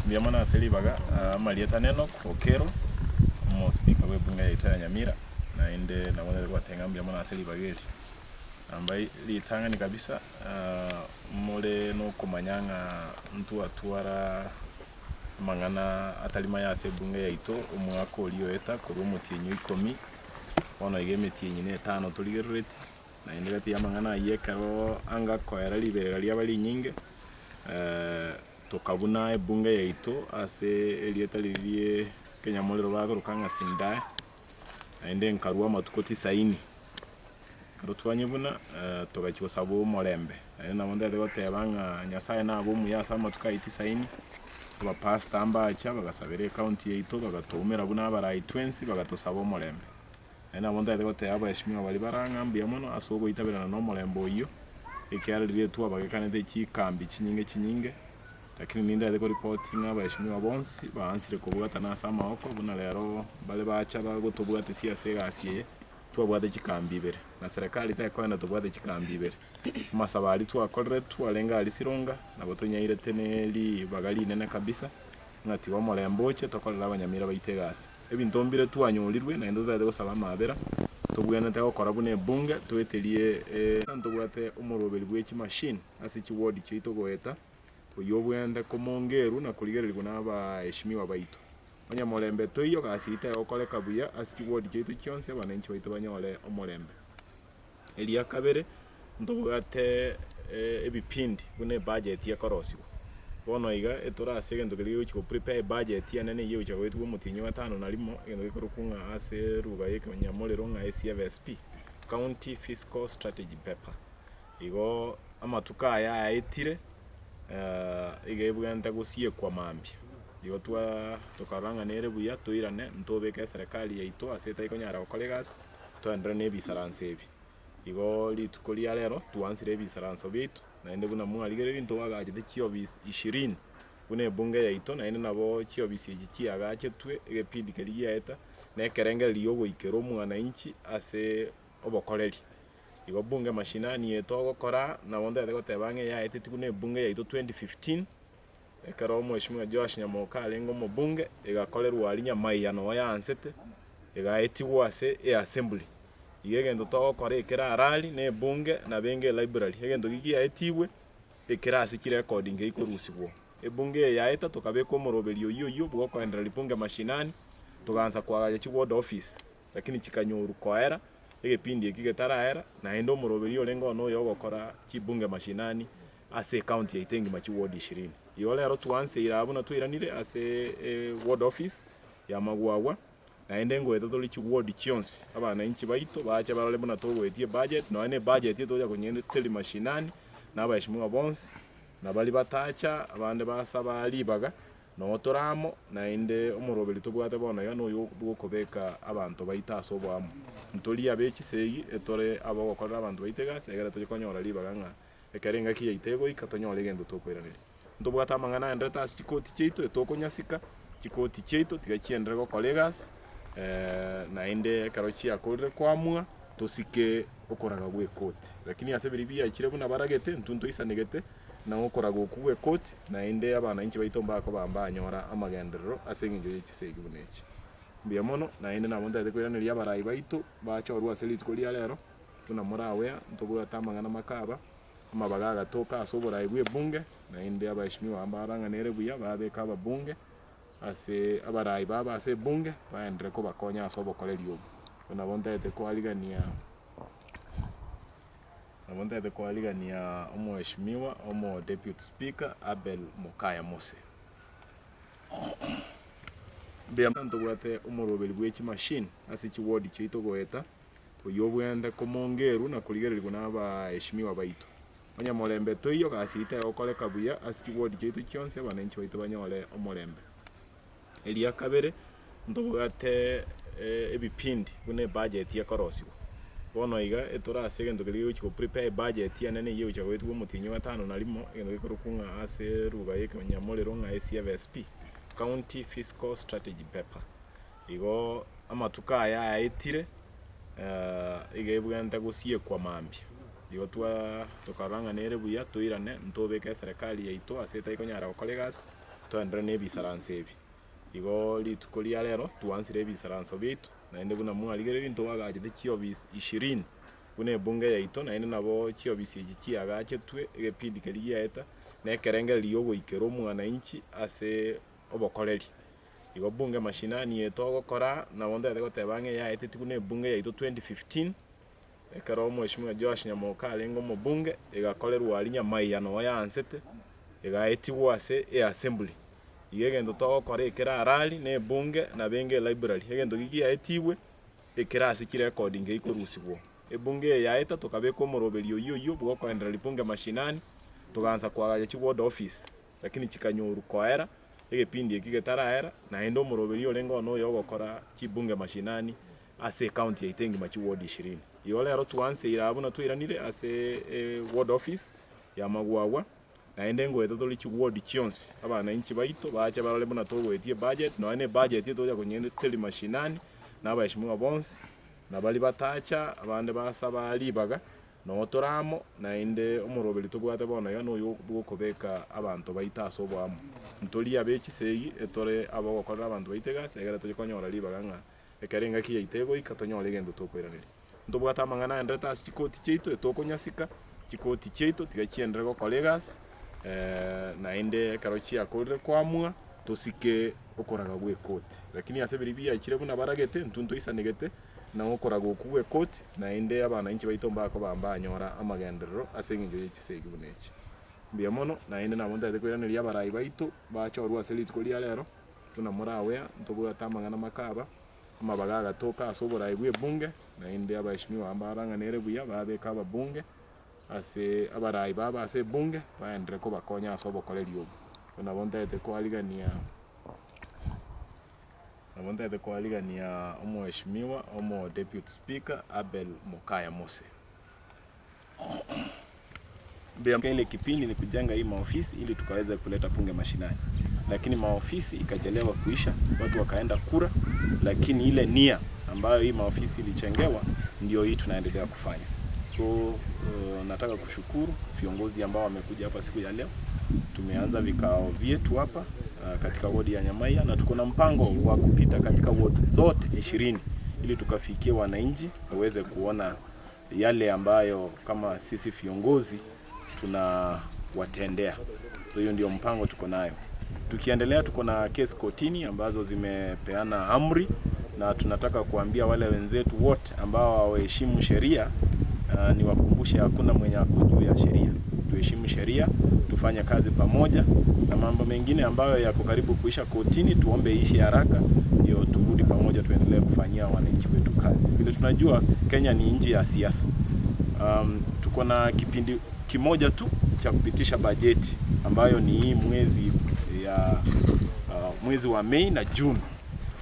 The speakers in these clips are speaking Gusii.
Mbuya mono ase ribaga, amarieta n'Enock Okero, omospeaker bw'ebunge yaito ya Nyamira, naende nabo nare gobatebia ng'a mbuya mono ase ribaga eri. Namba ritang'ani kabisa, more nokomanya ng'a ntwatwara amang'ana atari maya ase ebunge yaito omwaka oria oeta korwa omotienyi o ikomi, bono iga emetienyi na etano torigerereti, naende gati y'amang'ana ayio ekero anga koera riberera riaba rinyinge. Tokabuna ebunge yaito ase erieta riria rie ekenyamorero bakoroka ng'a Sindae, naende nkarua amatuko tisaini. Ekero twanyebuna, togachia gosaba omorembe, naende nabo ntagete goteba ng'a Nyasaye nabe omuya ase amatuko ayio tisaini, abapastor mbacha bagasabera ecounty yaito bagatoumera buna abarai twensi bagatosaba omorembe. Naende nabo ntagete goteba abaheshimiwa baria bare ang'e mbuya mono ase ogoitaberana nomorembe oyio, ekiagera riria twabagekanete chikambi chinyinge chinyinge, lakini nintagete koripoti ng'a abaheshimiwa bonsi baansire kobwatana ase amagoko buna rero bare bacha bagotobwatesia ase egasi eye, twabwate chikambi ibere, na serikali tekoenda tobwate chikambi ibere. Amasabo aria twakorire twarenge aria Sironga, nabo tonyairete ne ribaga rinene kabisa, ng'a tiga omorembe oche tokorere abanyamira baito egasi. Ebinto mbire twanyorirwe, naende totagete gosaba amaabera, tobwenerete gokora buna ebunge, toeterie Ntobwate omoroberi bwe chimachine ase chiward chiaito goeta, oyio obwenerete komongerwa na korigererigwa na abaheshimiwa baito. Onye morembe toiyo, gasi yaito egokoreka buya ase chiward chiaito chionsi, abananchi baito banyore omorembe. Eria kabere, ntobwate ebipindi buna ebudget ekorosigwa. Bono iga etore ase egento keria kegochia go prepare ebudget enene eyio egochia goetwa omotienyi o gatano na rimo, egento gekorokwa ng'a ase eruga ya ekenyamorero ng'a CFSP, County Fiscal Strategy Paper. Igo amatuko aya aetire iga ebwenerete gosiekwa mambia. Igo twa tokarora ng'a nere buya toirane ntobeke eserekari yaito ase etari konyara gokora egasi. Toenderere nebisaranso ebi. Igo rituko ria rero twansire ebisaranso biaito, naende buna mwarigereria ntwagachete chiofisi ishirini buna ebunge yaito, naende nabo chiofisi echi chiagachetwe egepindi keria giaeta, na ekerengererio giogoikera omwananchi ase obokoreri. Igo bunge mashinani eye togokora nabo ntagete goteba ng'a eyaetetigwe na ebunge yaito 2015, Ekero Omweshimiwa Joash Nyamoka arenge omobunge, egakorerwa aria Nyamaiya noo yaansete, egaetigwa ase eassembly. Igo egento togokora ekere arari na ebunge nabo enge elibrary, egento ki giaetigwe ekere ase chirecord ngeikorusigwa. Ebunge eye yaeta tokabeka omoroberi oyio oyio bwokoendereria bunge mashinani, togaansa koagacha chiward office lakini chikanyorwa koera, egepindi eki getaraera, naende omoroberi orenge one oyo ogokora chibunge mashinani ase ecounty yaito engima chiward ishirini. Igo rero twanseire abwo buna twairanire ase eward office ya Magwagwa, naende ngoeta tore chiward chionsi, abananchi baito bache barore buna togoetia ebudget, nonya na ebudget etocha konyeteria mashinani, na abaheshimiwa bonsi, na baria batacha, abande basaba ribaga, noo tore amo, naende omoroberi tobwate bono iga noyo bwokobeka abanto baito ase oboamo. Ntori abe chisegi, etore abogokorera abanto baito egasi, egere toche konyora ribaga ng'a Ekero engaki yaito egoika tonyore egento tokoiraneria. Ntobwate amang'ana aenderete ase chikoti chiaito etokonyasika, chikoti chiaito tiga chienderere gokora egasi, naende ekero chiakorire koamua, tosike okoraga gwa ekoti. Lakini ase biria biachire buna baragete, intwe ntoisanegete na okoraga okwo gwa ekoti, naende abananchi baito mbakoba mbanyora amagenderero ase eng'encho ye chisegi buna echi. Mbuya mono, naende nabo ntagete koiraneria abarai baito bachorwe ase rituko ria rero. Buna moragwea, ntobwate amang'ana make aba, amabaga agatoka ase oboraai bw'ebunge, naende abaheshimiwa mbarang'anere buya, babeke ababunge ase abaraai babo ase ebunge, baenderere kobakonya ase obokoreri obo. Igo nabo ntagete koarigania nabo ntagete koarigania omoheshimiwa omo deputy speaker Abel Mokaya Mose. Mbuya ntobwate omoroberi bwe chimachine ase chiward chiaito goeta. Oyio obwenerete komongerwa na korigererigwa nabaheshimiwa baito. Onye morembe toiyo, gasi yaito egokoreka buya ase chiward chiaito chionsi, abananchi baito banyore omorembe. Eria kabere, ntobwate ebipindi buna ebudget ekorosigwa. Bono iga etore ase egento keria kegochia go prepare ebudget enene eyio egochia goetwa omotienyi o gatano na rimo, egento gekorokwa ng'a ase eruga ya ekenyamorero ng'a CFSP, County Fiscal Strategy Paper. Igo amatuko aya aetire, iga ebwenerete gosiekwa mambia. Igo twa tokarora ng'a nere buya toirane ntobeke eserekari yaito ase etari konyara gokora egasi, Toenderere na ebisaranso ebi. Igo rituko ria rero twansire ebisaranso biaito, naende buna mwarigereria ntwagachete chiofisi ishirini buna ebunge yaito, naende nabo chiofisi echi chiagachetwe egepindi keria giaeta, na ekerengererio giogoikera omwananchi ase obokoreri. Igo bunge mashinani eye togokora, nabo ntagete goteba ng'a eyaetetigwe na ebunge yaito 2015, Ekero Omweshimiwa Joash Nyamoka arenge omobunge, egakorerwa aria nyamaiya noo yaansete, egaetigwa ase eassembly. Igo egento togokora ekere arari na ebunge nabo enge elibrary, egento ki giaetigwe ekere ase chirecord ngeikorusigwa. Ebunge eye yaeta tokabeka omoroberi oyio oyio bwokoendereria bunge mashinani, togaansa koagacha chiward office lakini chikanyorwa koera, egepindi eki getaraera, naende omoroberi orenge one oyo ogokora chibunge mashinani ase ecounty yaito engima chiward ishirini. Igo rero twanseire aa buna twairanire ase eward office ya Magwagwa, naende ngoeta tore chiward chionsi, abananchi baito bache barore buna togoetia ebudget, nonya na ebudget etogocha konyeteria mashinani, na abaheshimiwa bonsi, na baria batacha, abande basaba ribaga, noo tore amo, naende omoroberi tobwate bono iga noyo bwokobeka abanto baito ase oboamo. Ntori abe chisegi, etore abogokorera abanto baito egasi, egere toche konyora ribaga ng'a Ekero engaki yaito egoika tonyore egento tokoiraneria. Ntobwate amang'ana aenderete ase chikoti chiaito etokonyasika, chikoti chiaito tiga chienderere gokora egasi, naende ekero chiakorire koamua, tosike okoraga gwa ekoti. Lakini ase biria biachire buna baragete, intwe ntoisanegete na okoraga okwo gwa ekoti, naende abananchi baito mbakoba mbanyora amagenderero ase eng'encho ye chisegi buna echi. Mbuya mono, naende nabo ntagete koiraneria abarai baito bachorwe ase rituko ria rero. Buna moragwea, ntobwate amang'ana makaba, amabaga agatoka ase oboraai bw'ebunge, naende abaheshimiwa mbarang'anere buya, babeke ababunge ase abarai babo ase ebunge, baenderere kobakonya ase obokoreri obo. Igo nabo ntagete koarigania nabo ntagete koarigania omoheshimiwa omo deputy speaker Abel Mokaya Mose. Ile kipindi ni kujenga hii maofisi ili tukaweze kuleta bunge mashinani, lakini maofisi ikachelewa kuisha, watu wakaenda kura, lakini ile nia ambayo hii maofisi ilichengewa ndio hii tunaendelea kufanya. So uh, nataka kushukuru viongozi ambao wamekuja hapa siku ya leo. Tumeanza vikao vyetu hapa uh, katika wodi ya Nyamaiya na tuko na mpango wa kupita katika wodi zote 20 ili tukafikie wananchi waweze kuona yale ambayo kama sisi viongozi tunawatendea. So hiyo ndio mpango tuko nayo. Tukiendelea, tuko na kesi kotini ambazo zimepeana amri, na tunataka kuambia wale wenzetu wote ambao hawaheshimu sheria uh, niwakumbushe hakuna mwenye ako juu ya sheria. Tuheshimu sheria, tufanye kazi pamoja, na mambo mengine ambayo yako karibu kuisha kotini tuombe iishe haraka, ndio turudi pamoja, tuendelee kufanyia wananchi wetu kazi. Vile tunajua Kenya ni nchi ya siasa. Tuko na kipindi kimoja tu cha kupitisha bajeti ambayo ni hii mwezi ya mwezi wa Mei na Juni.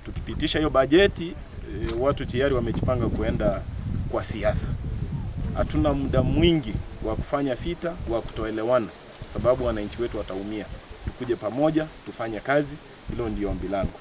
Tukipitisha hiyo bajeti e, watu tayari wamejipanga kuenda kwa siasa. Hatuna muda mwingi wa kufanya vita, wa kutoelewana, sababu wananchi wetu wataumia. Tukuje pamoja tufanye kazi, hilo ndio ombi langu.